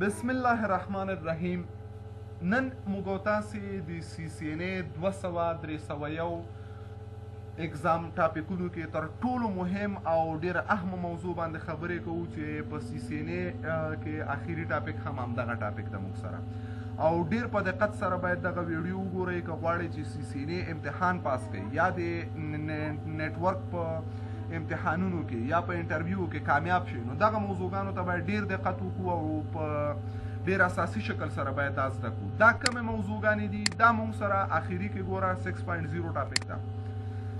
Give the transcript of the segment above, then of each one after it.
بسم الله الرحمن الرحیم. نن موږ تاسو د سی سی ان ای 200 301 exam ټاپکونو کې تر ټولو مهم او ډیر اهم موضوع باندې خبرې کوو چې په سی سی ان ای کې اخیری topic هم همدغه topic د موږ سره، او ډیر په دقت سره باید دغه ویډیو وګورئ که غواړئ چې سی سی ان ای امتحان پاس کړئ یا د network په امتحانونو کې یا په interview کې کامیاب شئ، نو دغه موضوعګانو ته باید ډیر دقت وکړو او په ډیر اساسي شکل سره باید دا زده کړو. دا کومې موضوعګانې دي؟ دا موږ سره اخیری کې ګوره 6.0 topic ده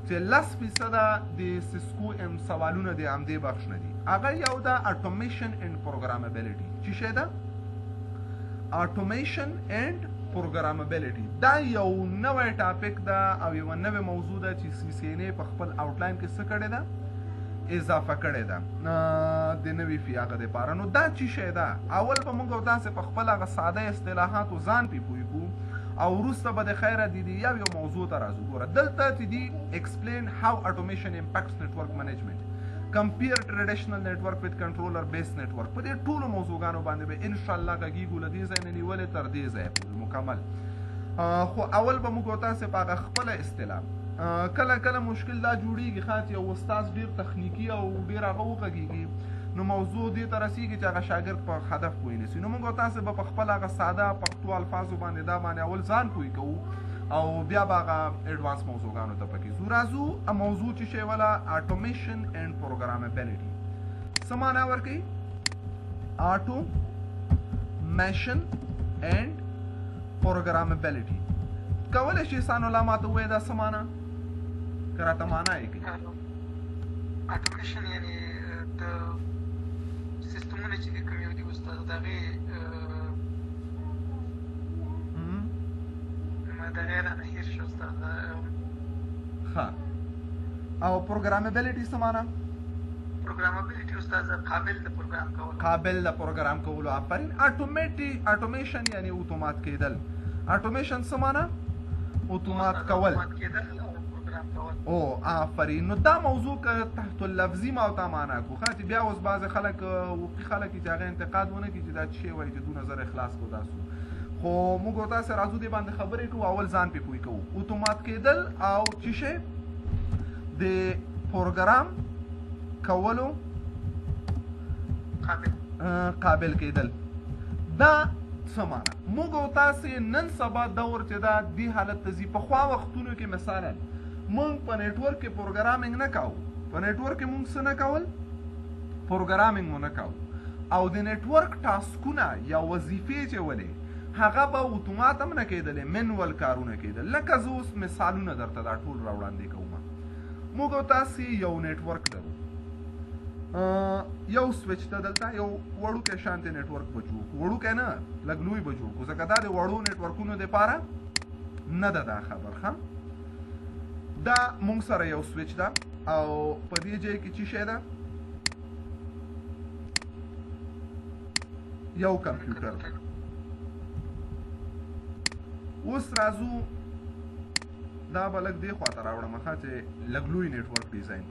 چې 10% د سیسکو ام سوالونه د همدې بخش نه دي. هغه یو ده automation and programmability. چی شی ده؟ automation and programmability. دا یو نوی topic ده او یو نوې موضوع ده چې سی سی ان ای په خپل outline کې څه کړې ده، اضافه کړې ده د نوي فیاغه دپاره. نو دا چی شی ده؟ اول به موږ او تاسې په خپل هغه ساده اصطلاحاتو ځان پې پوه کړو او وروسته به د خیره د دې یو یو موضوع ته راځو. ګوره دلته چې دي explain how automation impacts network management, compare traditional network with controller based network. په دې ټولو موضوعګانو باندې به انشاءالله غږیږو له دې ځای نه نیولې تر دې ځایه پورې مکمل. خو اول به موږ تاسې په هغه خپله اصطلاح، کله کله مشکل دا جوړیږي ښه چې یو استاد ډېر تخنیکي او ډېر هغه وغږیږي، نو موضوع دې ته رسیږي چې هغه شاګرد په هدف پوه نه سي. نو موږ تاسې به په خپل هغه ساده پښتو الفاظو باندې دا باندې اول ځان پوه کوو او بیا به هغه advance موضوعګانو ته پکې ځو. راځو موضوع چې شی ولا automation and programmability. څه معنا ورکوي؟ automation and programmability. کولی شي احسان الله ماته ووایې دا څه معنا، که راته معنا یې کوي؟ automation یعنی د سیستمونه چې د کوم یو دي استاد د هغې د هغې رانه هېر شو استاد. ښه، او programmability څه معنا؟ programmability استاد قابل د پروګرام کولو. قابل د پروګرام کولو، آفرین. automation یعنی اتومات کېدل. automation څه معنا؟ اتومات کول. اتومات کېدل او پروګرام کول. او آفرین. نو دا موضوع که تحت اللفظي ما او تا معنا کړو، ښه چې بیا اوس بعضې خلک وقي خلک چې هغه انتقاد ونه کړي چې دا څه شی وایي چې دونه زر اخلاص کو تاسو، خو موږ او تاسې راځو دې باندې خبرې کوو. اول ځان پې پوه کوو. اتومات کېدل او څه شی د پروګرام کولو قابل کېدل. دا څه معنا؟ موږ او تاسې نن سبا دور چې دا دې حالت ته ځي. پخوا وختونو کې مثلا موږ په network کې programming نه کاوه. په network کې موږ څه نه کول؟ programming مو نه کاوه. او د network task ونه یا وظیفې چې ولې هغه به اتومات هم نه کېدلې، manual کارونه کېدل. لکه زه اوس مثالونه درته دا ټول راوړاندې کوم. موږ او تاسې یو network لرو، یو سویچ ته دلته یو وړوکی شانتې network به جوړ کړو. وړوکی نه، لږ لوی به جوړ کړو، ځکه دا د وړو network ونو دپاره نه ده دا خبر. ښه، دا موږ سره یو سویچ ده او په دې ځای کې څه شی ده؟ یو کمپیوټر. اوس راځو دا به لږ دې خواته راوړم ښه چې لږ لوی network design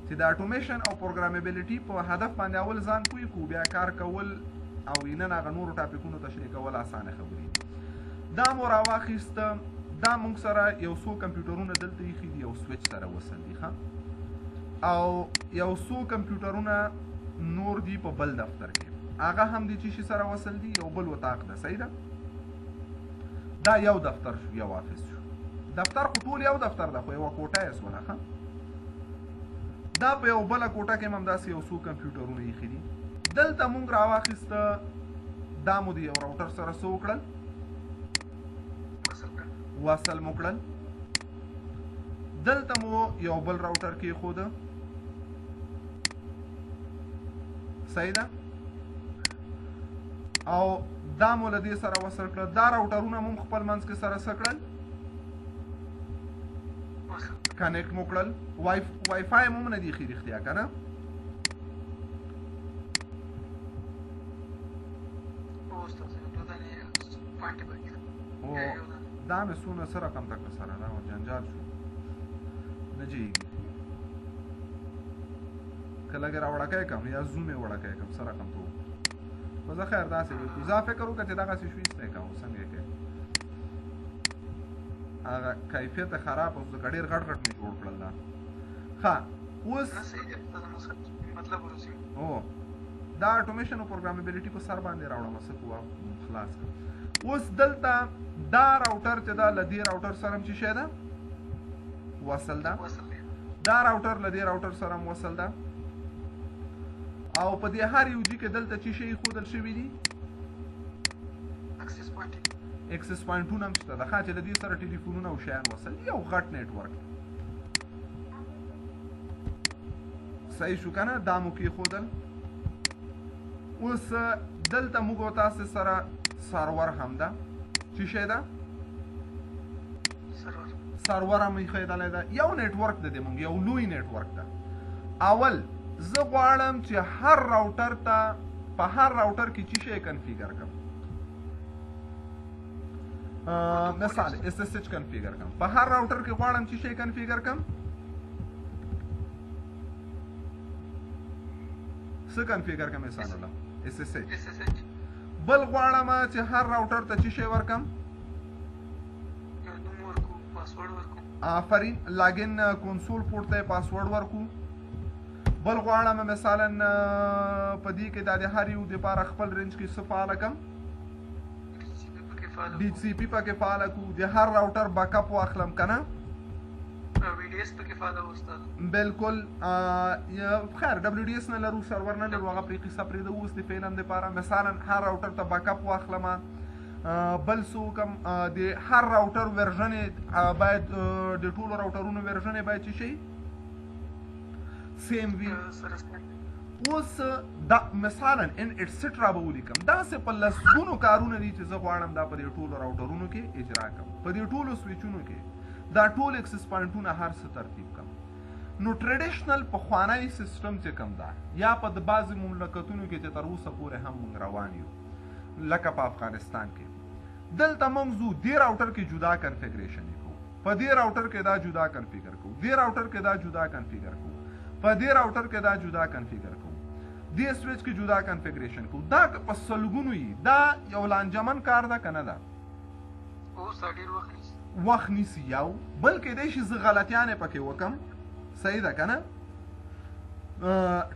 چې د automation او programmability په هدف باندې اول ځان پوه کړو، بیا کار کول او نن هغه نورو topic ونو تشریح کول اسانه خبرې دي. دا مو راواخیسته. دا موږ سره یو څو کمپیوټرونه دلته ایښي دي، یو سویچ سره وصل دي ښه، او یو څو کمپیوټرونه نور دي په بل دفتر کې، هغه هم د چی شي سره وصل دي، یو بل اتاق ده. صحیح ده؟ دا یو دفتر شو، یو office شو. دفتر خو ټول یو دفتر ده، خو یوه کوټه یې سوله ښه. دا په یو بله کوټه کې هم همداسې یو څو کمپیوټرونه ایښي دي. دلته موږ راواخیسته، دا مو د یو router سره څه وکړل؟ وصل مو کړل. دلته مو یو بل router کېښوده. صحیح ده؟ او دا مو له دې سره وصل کړل. دا router ونه مو خپل منځ کې سره څه کړل؟ connect مو کړل. وای فای مو نه دی ښي رښتیا که نه؟ او دا مې څونه څه رقم ته کړه سره دا جنجال شو، نه جوړېږي. که لږ راوړکی کړم یا zoom یې وړکی کړم، څه رقم ته وکړو. خو زه خیر داسې وکړو، زه فکر وکړه چې دغسې شو، ایسته یې کوو، څنګه یې کوې؟ هغه کیفیت خراب اوس ځکه ډېر غټ غټ مې جوړ کړل دا. ښه اوس مطلب ورسي. او دا automation او programmability په سر باندې راوړم، څه کوه خلاص کړم. اوس دلته دا router چې دا له دې راوټر سره هم چې شی ده وصل ده، دا راوټر له دې راوټر سره هم وصل ده، او په دې هر یو جي کې دلته چې شی ښودل شوي دي access point، access پوینټونه هم شته ده، ښه چې له دې سره ټلیفونونه او شیان وصل دي، یو غټ network دی. صحیح شو که نه؟ دا مو کېښودل. اوس دلته موږ او تاسې سره سرور هم ده، چی شی ده؟ سرور هم ایښودلی ده. یو network ده دی، موږ یو لوی network ده. اول زه غواړم چې هر راوټر ته په هر راوټر کې چی شی configure کړم، مثال SSH configure کړم. په هر راوټر کې غواړم چې شی configure کړم، څه configure کړم؟ احسان الله، SSH. بل غواړم چې هر راوټر ته چی شی ورکم؟ آفرین، login console port ته پاسورډ ورکو. بل غواړم مثلا په دې کې د هر یو دپاره خپل range کې څه فعاله کړم؟ DHCP پکې فعاله کو، د هر router backup واخلم که نه؟ WDS پکې فعاله استاد. بالکل. خیر، WDS نه لرو، سرور نه لرو، هغه پرې قصه پرېږدو اوس د فعلا دپاره. مثلا هر راوټر ته backup واخلم. بل څه وکړم؟ د هر router version باید، د ټولو راوټرونو version باید چې شي same وي. اوس دا مثلا ان etcetera به ولیکم. داسې په لسګونو کارونه دي چې زه غواړم دا په دې ټولو راوټرونو کې اجرا کړم، په دې ټولو سویچونو کې دا ټول access پوینټونه هر څه ترتیب کړم. نو traditional پخوانی سیستم چې کوم ده، یا په د بعضې مملکتونو کې چې تر اوسه پورې هم موږ روان یو، لکه په افغانستان کې، دلته موږ ځو دې راوټر کې جدا configuration کوو، په دې راوټر کې دا جدا configure کوو، دې راوټر کې دا جدا configure کوو، په دې راوټر کې دا جدا configure کوو، دې سویچ کې جدا configuration کوو. دا که په سلګونو یي، دا یو لانجمن کار ده که نه ده؟ اوس ډېر وخت نیسي. وخت نیسي یو، بل کېدای شي زه غلطیانې پکې وکم، صحیح ده که نه؟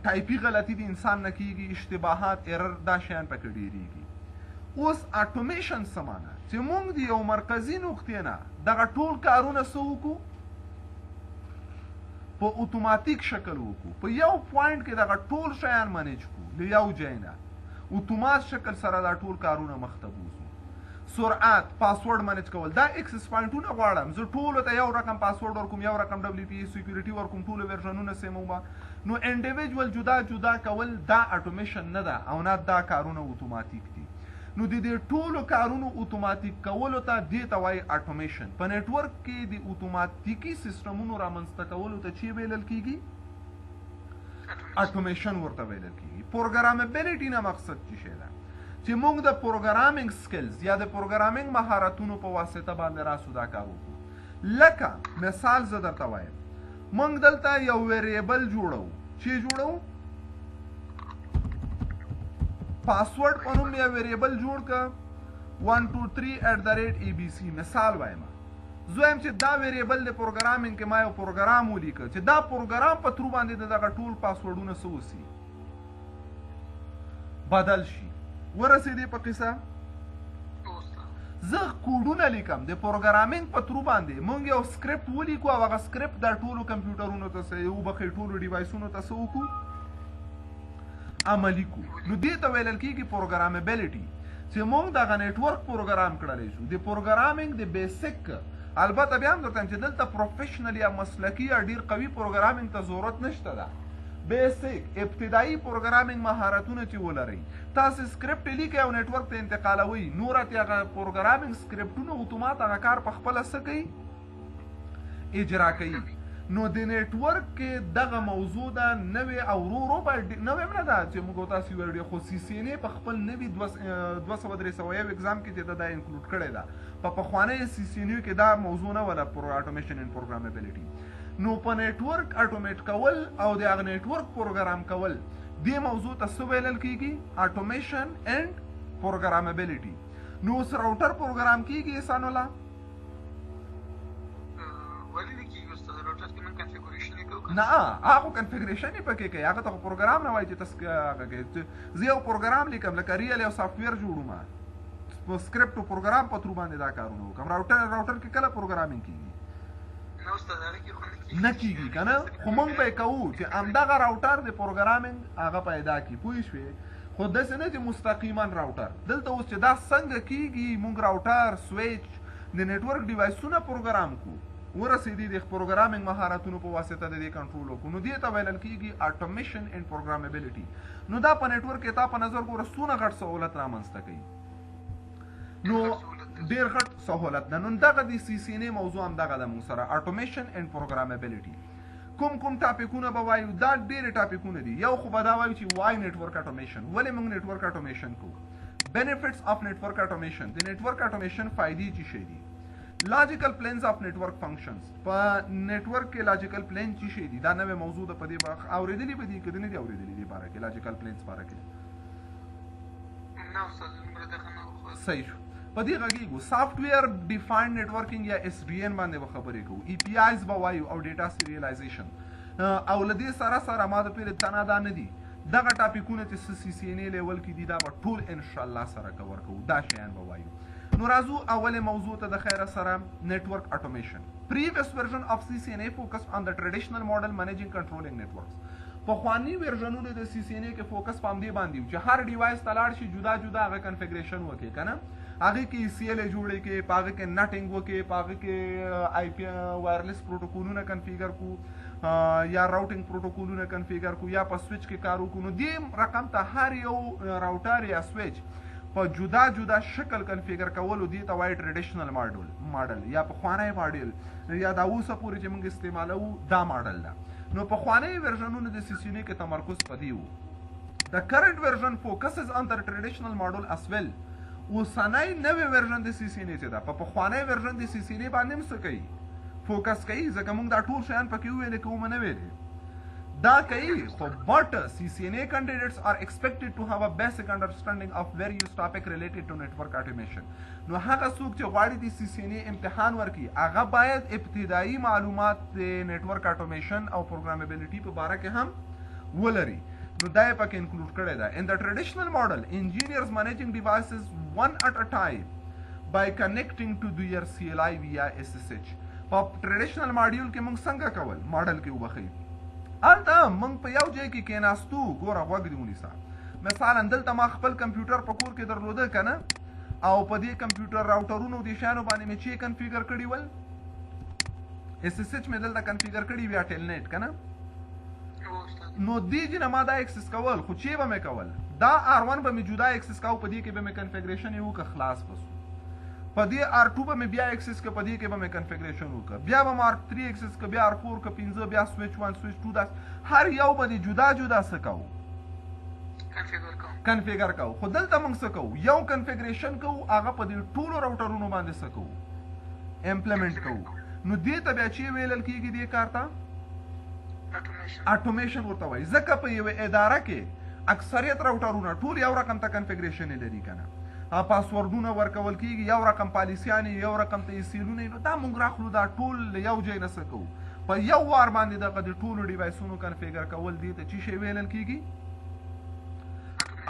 ټایپي غلطي د انسان نه کیږي، اشتباهات، error، دا شیان پکې ډېرېږي. اوس automation څه معنا؟ چې موږ د یو مرکزي نقطې نه دغه ټول کارونه څه وکړو؟ په اتوماتیک شکل وکړو، په یو point کې دغه ټول شیان manage کړو، له یو ځای نه اتومات شکل سره دا ټول کارونه مخته بوځو. سرعت، password manage کول، دا access پوینټونه غواړم زه ټولو ته یو رقم پاسورډ ورکوم، یو رقم WPA security ورکوم، ټولو ورژنونه same ومه. نو individual جدا جدا کول دا automation نه ده، او نه دا کارونه اتوماتیک دي. نو د دې ټولو کارونو اتوماتیک کولو ته دې ته وایي automation. په network کې د اتوماتیکي سیستمونو رامنځته کولو ته چی ویلل کیږي؟ automation ورته ویلل کیږي. programmability نه مقصد څه شی ده؟ چې موږ د programming skills یا د programming مهارتونو په واسطه باندې راسو دا کار وکړو. لکه مثال زه درته وایم، موږ دلته یو variable جوړو، چې جوړو پاسورډ په نوم یو variable جوړ که 123@abc مثال وایم. زه وایم چې دا variable د programming کې ما یو پروګرام ولیکه چې دا پروګرام په through باندې د دغه ټول پاسورډونه څه وسي، بدل شي. ورسېدې په قصه؟ زه کوډونه لیکم د programming په through باندې، مونږ یو سکرپټ ولیکو او هغه سکرپټ دا ټولو کمپیوټرونو ته څه وبخښئ، ټولو ډیوایسونو ته څه وکړو، عملي کو. نو دې ته ویل کېږي programmability، چې مونږ دغه network program کړلی شو د programming د basic. البته بیا هم درته وایم چې دلته professional یا مسلکي یا ډېر قوي programming ته ضرورت نشته ده. basic ابتدایي programming مهارتونه چې ولرئ، تاسې سکرپټ لیکئ او network ته انتقالوئ، نور اتې هغه programming سکرپټونه اتومات هغه کار په خپله څه کوي، اجرا کوي. نو د network کې دغه موضوع ده نوې او ورو ورو باید نوې هم نه ده چې موږ تاسې ویل، خو CCNA په خپل نوي 200 301 exam کې چې ده دا include کړې ده. په پخوانۍ CCNA کې دا موضوع نه وله، پر automation and programmability. نو په network automate کول او د هغه network program کول دې موضوع ته څه ویل کیږي؟ Automation and programmability. نو اوس router program کیږي احسان الله؟ ولې نه کیږي استاد؟ Router کې موږ configuration یې کوو. نه، هغه configuration یې پکې کوي، هغه ته خو پروګرام نه وایي چې تاسو هغه کوي. زه یو پروګرام لیکم، لکه real یو software جوړوم، په script او پروګرام په through باندې دا کارونه وکم. Router کې کله programming کیږي؟ نه استاد، هغه کې خو نه کیږي. نه کیږي کنه، خو مونږ به کوو چې همدغه router د programming هغه پیدا کی، پوه شوې؟ خو داسې نه چې مستقیما router. دلته اوس چې دا څنګه کیږي، مونږ router، switch، د network device ونه پروګرام کو، ورسېدې د programming مهارتونو په واسطه د دې کنټرول وکړو، نو دې ته ویل کیږي automation and programmability. نو دا په network کې تا په نظر ګوره څونه غټ سهولت رامنځته کوي. نو ډیر غټ سهولت ده. نو دغه د CCNA موضوع هم دغه د موږ سره automation and programmability. کوم کوم topic ونه به وایو؟ دا ډېر topic ونه دي. یو خو به دا وایو چې why network automation، ولې موږ network automation کوو؟ Benefits of network automation، د network automation فائدې چی شي دي؟ Logical planes of network functions، په network کې logical plane چی شي دي؟ دا نوې موضوع ده. په دې اورېدلې به دي که نه دي اورېدلې دي باره کې، logical planes باره کې؟ نه استاد، دومره دغه نه و. صحیح شو، په دې غږیږو. Software defined networking یا SDN باندې به خبرې کوو، APIs به وایو او data serialization. او له دې سره سره ما د پیرې تنا دا نه دي، دغه topic ونه چې CCNA level کې دي، دا به ټول ان شاء الله سره کور کوو، دا شیان به وایو. نو راځو اولې موضوع ته د خیره سره، network automation. Previous version of CCNA focused on the traditional model managing controlling networks. پخوانی version ونو د CCNA کې focus په همدې باندې و چې هر device ته لاړ شي، جدا جدا هغه configuration وکړي که نه، هغه کې ACL جوړې کې، په هغه کې NATing وکړي، په هغه کې IP wireless پروتوکولونه configure کو یا routing پروتوکولونه configure کو یا په سویچ کې کار وکړو. نو دې رقم ته هر یو router یا سویچ په جدا جدا شکل configure کولو، دې ته وایي traditional model یا پخوانی ماډل، یا دا اوسه پورې چې موږ استعمالوو دا ماډل ده. نو پخوانی version ونو د CCNA کې تمرکز په دې وو. The current version focuses on the traditional model as well. اوسنۍ نوې version د CCNA چې ده، په پخوانی version د CCNA باندې هم څه کوي؟ Focus کوي، ځکه موږ دا ټول شیان پکې وویلې که ومه نه ویلې؟ دا کوي خو but CCNA candidates are expected to have a basic understanding of various topic related to network automation. نو هغه څوک چې غواړي د CCNA امتحان ورکړي، هغه باید ابتدایي معلومات د network automation او programmability په باره کې هم ولري. نو دا یې پکې include کړی ده. In the traditional model, engineers managing devices one at a time by connecting to their CLI via SSH. په traditional module کې موږ څنګه کول؟ ماډل کې وبخښئ، هلته موږ په یو ځای کې کېناستو. ګوره، غوږ دې ونیسه. مثلا دلته ما خپل کمپیوټر په کور کې درلوده که نه، او په دې کمپیوټر router ونو دې شیانو باندې مې چې configure کړي ول، SSH مې دلته configure کړي ویا، Telnet که نه. نو دې جنه ما دا access کول، خو چې به مې کول، دا R1 به مې جدا access کاو، په دې کې به مې configuration یې وکړ، خلاص به سو. په دې R2 به مې بیا access که، په دې کې به مې configuration وکړ، بیا به مې R3 access که، بیا R4 که 5، بیا سویچ 1، سویچ 2، دا هر یو به دې جدا جدا څه کوو؟ Configure کوو. Configure کوو. خو دلته موږ څه کوو؟ یو configuration کوو، هغه په دې ټولو router ونو باندې څه کوو؟ Implement کوو. نو دې ته بیا چې ویل کېږي دې کار ته automation ورته وایي، ځکه په یوه اداره کې اکثریت router ونه ټول یو رقم ته configuration لري که نه، password ونه ورکول کېږي، یو رقم policy یانې، یو رقم ته ACL ونه. نو دا مونږ راخلو، دا ټول له یو ځای نه څه کوو؟ په یو وار باندې دغه د ټولو device ونو configure کول، دې ته چې شی ویل کېږي؟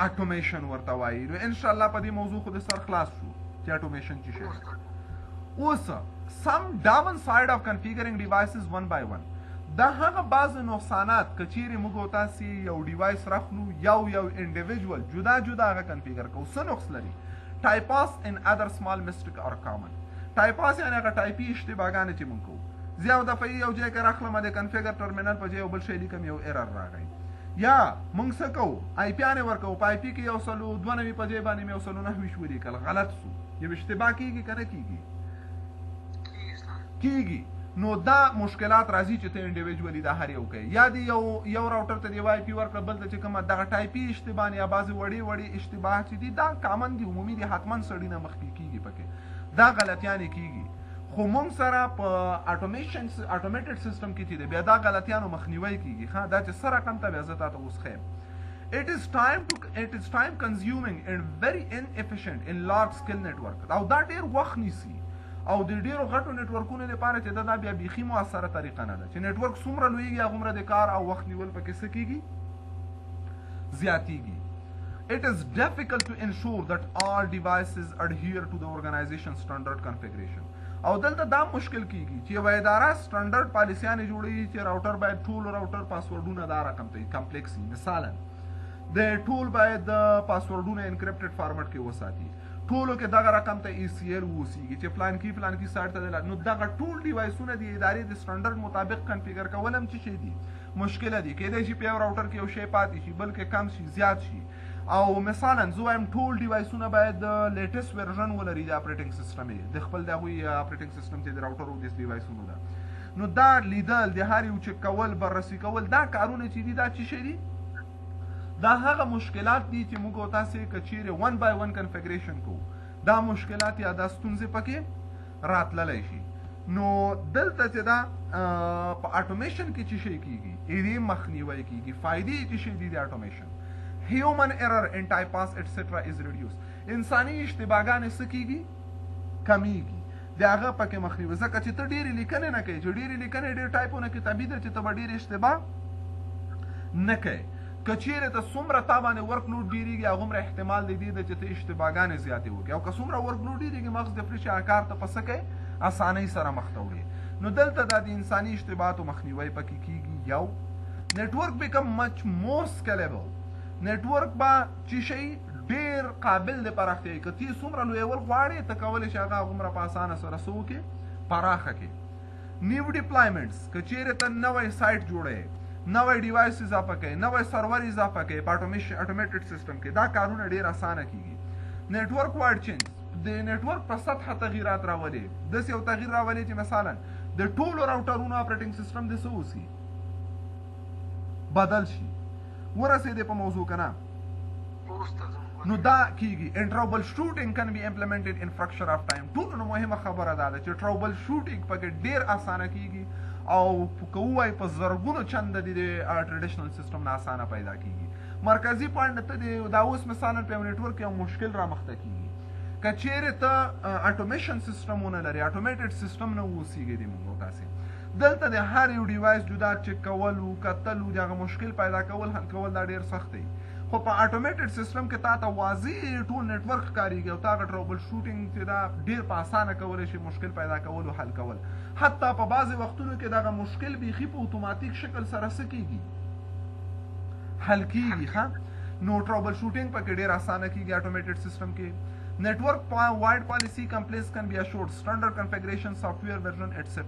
Automation ورته وایي. نو انشاءالله په دې موضوع خو د سر خلاص شو چې automation څه شی. اوس some downside of configuring devices one by one. دا هغه بعض نقصانات که چیرې موږ او تاسې یو device راخلو، یو یو individual جدا جدا هغه configure کوو، څه نقص لري؟ Typos and other small mistake are common. Typos یعنې هغه ټایپي اشتباهګانې چې موږ کوو. زه یو دفعه یو ځای کې راخلم، د configure terminal په ځای یو بل شی لیکم، یو error راغی. یا موږ څه کوو؟ IP یانې ورکوو، په IP کې 192 په ځای باندې مې 129 ولیکل، غلط سو. یو اشتباه کیږي که نه کیږي؟ کیږي. نو دا مشکلات راځي چې ته individually دا هر یو کوي، یا دی یو یو router ته دی IP ورکړه، بل ته چې کومه دغه ټایپي اشتباه یا بعضې وړې وړې اشتباه چې دي، دا common دي، عمومي دي، حتما سړي نه مخکې کیږي پکې دا غلطیانې کیږي. خو مونږ سره په automated system کې چې دی، بیا دا غلطیانو مخنیوی کیږي. ښه، دا چې څه رقم ته بیا زه تاته اوس ښیم. It is time consuming and very inefficient in large scale network. او دا ډیر وخت نیسي او د ډیرو غټو نتورکونو لپاره چې دا بیا بیخي موثره طریقه نه ده. چې نتورک څومره لویږي، هغومره د کار او وخت نیول پکې څه کیږي؟ زیاتیږي. It is difficult to ensure that all devices adhere to the organization standard configuration. او دلته دا مشکل کیږي چې یوه اداره سټنډرډ پالیسیانې جوړوي چې router باید ټول router پاسورډونه دا رقم ته complex، مثلا د ټول باید پاسورډونه encrypted format کې وساتي، ټولو کې دغه رقم ته ACL ووسیږي چې فلان کی فلان کی سایت ته. نو دغه ټول ډیوایسونه د ادارې د سټنډرډ مطابق configure کول هم چې شي دي، مشکل دي. کېدای شي په یو router کې یو شی پاتې شي، بل کې کم شي، زیات شي. او مثلا زه وایم ټول ډیوایسونه باید latest version ولري د operating system، د خپل د هغوی operating system چې د router او د ډیوایسونو ده. نو دا لیدل، د هر یو چک کول، بررسي کول، دا کارونه چې دي، دا چې شي دي، دا هغه مشکلات دي چې موږ تاسو که چیرې 1 by 1 configuration کوو، دا مشکلات یا دا ستونزې پکې راتللی شي. نو دلته چې دا په automation کې چې شي کیږي، دې مخنیوي کیږي. فائدې چې شي دي د automation: human error in typos, etc. is reduced. انساني اشتباهګانې څه کیږي؟ کمیږي. د هغه پکې مخنیوي، ځکه چې ته ډېرې لیکنې نه کوې. چې ډېرې لیکنې، ډېر ټایپونه کې، طبیعي ده چې ته به ډېرې اشتباه نه کوې. که چیرې ته څومره تا باندې workload ډېرېږي، هغومره احتمال دی دی چې ته اشتباهګانې زیاتې وکړې. او که څومره workload ډېرېږي، مغز د پرې چې کار ته په څه کوې؟ اسانۍ سره مخته وړي. نو دلته دا د انساني اشتباهاتو مخنیوی پکې کیږي. یو network become much more scalable. network به چې شي ډیر قابل د پراختیا، که تی څومره لویول غواړې، ته کولی شې هغه هغومره په اسانه سره څه وکړې؟ پراخه کړې. New deployments، که چیرې ته نوی سایت جوړې، نوی device اضافه کوي، نوی سرور اضافه کوي، په automated system کې دا کارونه ډیر اسانه کیږي. Network wide change، د network په سطحه تغییرات راولي. داسې یو تغییر راولي چې مثلا د ټولو راوټرونو operating system د څه اوسي؟ بدل شي. ورسېدې په موضوع که نه؟ نو دا کیږي. And troubleshooting can be implemented in fraction of time. ټولو نه مهمه خبره دا ده چې troubleshooting پکې ډیر اسانه کیږي او که ووایي په زرګونو چنده د traditional system نه اسانه پیدا کیږي. مرکزی point ته دی دا اوس مثلا په یو network یو مشکل را مخته کیږي، که چیرې ته automation system ونه لري، automated system نه اوسیږي دی، موږ تاسو دلته د هر یو device جدا چک کول او کتل او دغه مشکل پیدا کول، حل کول، دا ډیر سخت دی. خو په automated system کې تا ته واضح ټول network ښکاریږي او تا troubleshooting چې دا ډیر په اسانه کولی شي، مشکل پیدا کول او حل کول. حتی په بعضې وختونو کې دغه مشکل بیخي په اتوماتیک شکل سره څه کیږي؟ حل کیږي. ښه، نو troubleshooting پکې ډیر اسانه کیږي automated system کې. Network wide policy compliance can be assured, standard configuration, software version, etc.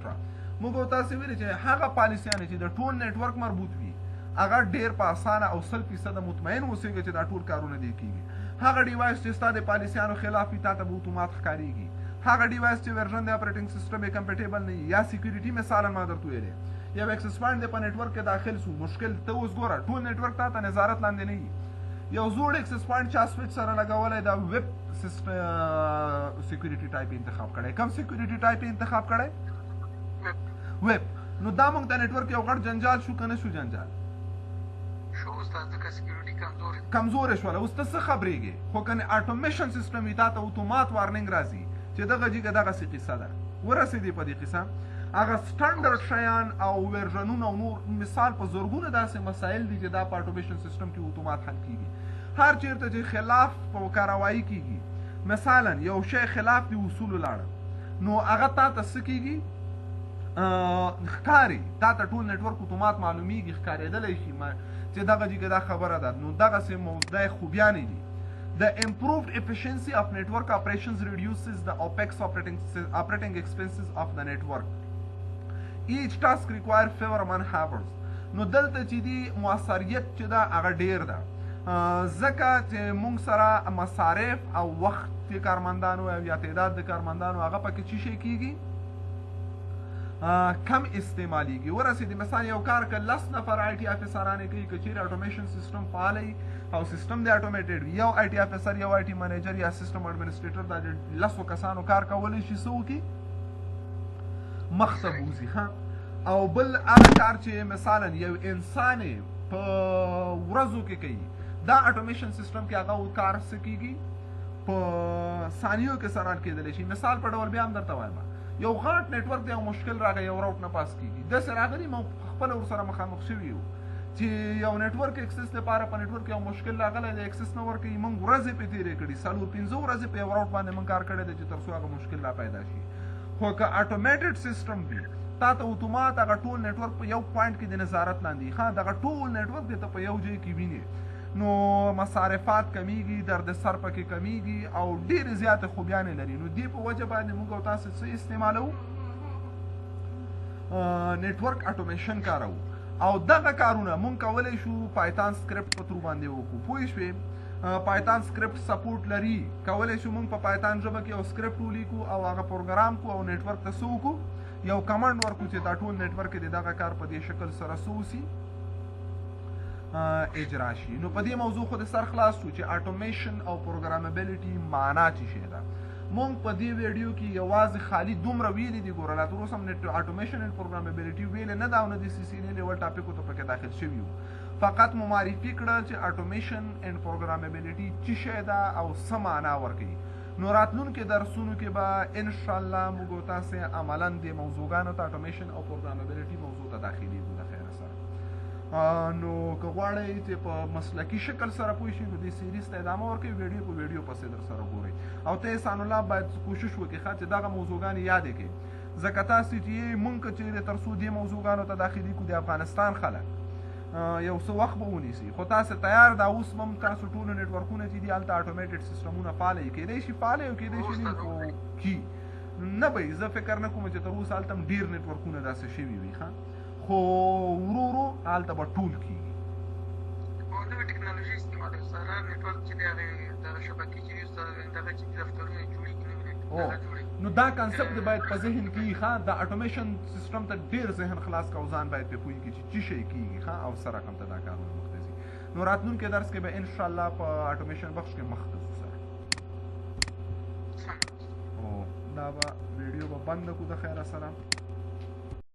موږ تاسو ویل چې هغه پالیسیانې چې د ټول network مربوط وي، هغه ډیر په اسانه او 100% مطمئن اوسېږي چې دا ټول کارونه دي کیږي. هغه device چې ستا د پالیسیانو خلاف وي، تا ته به اتومات ښکاریږي. هغه device چې version د operating system یې compatible نه یا security، مثلا ما درته ویلې یو access point په network کې داخل سو، مشکل ته اوس ګوره، ټول network تا ته نظارت لاندې نه وي. یو زوړ access point چا سویچ سره لګولی، دا WEP security type انتخاب کړی. کم security type انتخاب کړی؟ WEP. نو دا موږ د network یو غټ جنجال شو کنه شو جنجال؟ شو استاد، ځکه security کمزورې. کمزورې شوله. اوس ته څه خبرېږې؟ خو کنه automation system وي، تا ته اتومات warning راځي چې دغه جګه دغسې قصه ده. ورسېدې په دې قصه؟ هغه سټنډرډ شیان او ورژنونه او نور، مثال په زرګونه داسې مسایل دي چې دا په automation system کې اتومات حل کیږي. هر چیرته چې خلاف په کاروایی کیږي، مثلا یو شی خلاف دی اصول لاړ، نو هغه تا ته څه کیږي؟ ښکاري. تا ته ټول network اتومات معلومیږي، ښکارېدلی شي چې دغه جګه دا خبره ده. نو دغسې موضوع خوبیانې دي. The improved efficiency of network operations reduces the OPEX, operating expenses of the network. Each task require fewer man hours. نو دلته چې دی موثریت چې دا هغه ډیر ده، ځکه چې مونږ سره مصارف او وخت د کارمندانو او یا تعداد د کارمندانو هغه پکې چی شي کیږي؟ کم استعمالیږي. ورسېدې؟ مثلا یو کار که 10 نفر IT افسران کوي، که چیرې automation system فعال او سیستم دی automated وي، یو IT افسر، یو IT manager یا system administrator دا د 10 کسانو کار کولی شي، څه وکړي؟ مخته بوځي. ښه، او بل هغه کار چې مثلا یو انسان په ورځو کې کوي، دا automation system کې هغه کار څه کیږي، په ثانیو کې سره حل کېدلی شي. مثال په ډول بیا هم درته وایم، یو غټ network دی، یو مشکل راغی، یو route نه پاس کیږي، داسې راغلی، موږ خپله ورسره مخامخ شوي یو چې یو network access لپاره په network یو مشکل راغلی دی، access نه ورکوي، موږ ورځې پې تېرې کړي، 4-5 ورځې په یو route باندې موږ کار کړی دی چې تر څو هغه مشکل را پیدا شي. خو که automated system وي، تا ته اتومات هغه ټول network په یو point کې د نظارت لاندې، ښه دغه ټول network دې ته په یو ځای کې وینې، نو مصارفات کمیږي، دردسر پکې کمیږي او ډېرې زیاتې خوبیانې لري. نو دې په وجه باندې موږ او تاسو څه استعمالوو؟ network automation کاروو. او دغه کارونه مونږ کولی شو Python script په through باندې وکړو. پوه شوې؟ Python script support لري، کولی شو مونږ په Python ژبه کې یو سکرپټ ولیکو او هغه پروګرام کو او network ته څه وکړو، یو command ورکړو چې دا ټول network د دغه کار په دې شکل سره څه وسي، اجرا شي. نو په دې موضوع خو د سر خلاص شو چې automation او programmability معنا څه شی ده. مونږ په دې ویډیو کې یوازې خالی دومره ویلي دي، ګوره لا تر اوسه هم net automation and programmability ویلې نه ده او نه د CCNA level topic ته پکې داخل شوي یو. فقط مو معرفي کړه چې automation and programmability څه شی ده او څه معنا ورکوي. نو راتلونکي درسونو کې به ان شاء الله موږ تاسو عملاً دې موضوعګانو ته automation او programmability موضوع ته داخليږو د خیره سره. نو که غواړئ چې په مسلکي شکل سره پوه شئ نو دې series ته ادامه ورکړئ، ویډیو په ویډیو پسې در سره ګورئ. او ته احسان الله باید کوشش وکړئ ښه چې دغه موضوعګانې یادې کړئ، ځکه تاسو چې مونږ که چېرې تر څو دې موضوعګانو ته داخلي کړو د افغانستان خلک یو څه وخت به ونیسي، خو تاسو تیار دا اوس هم تاسو ټولو network ونه چې دي هلته automated سیستمونه فعال یې کېدای شي، فعال یې او کېدای شي نه، خو کی نه به زه فکر نه کوم چې تر اوسه هلته هم ډېر network ونه داسې شوي وي، ښه خو ورو ورو هلته به ټول کېږي. او نوې ټکنالوژي استعمالوي استاد، network چې دی هغې دغه شبکې چې دي استاد، دغه چې دفترونه جوړېږي نوي دغه جوړېږي. نو دا concept باید په ذهن کې وي، ښه د automation system ته ډېر ذهن خلاص کړه او ځان باید پرې پوه کړي چې څه شی کېږي، ښه او څه رقم ته دا کارونه مخته ځي. نو راتلونکي درس کې به ان شاء الله په automation بخش کې مخته ځو سره. او دا به ویډیو به بنده کړو د خیره سره.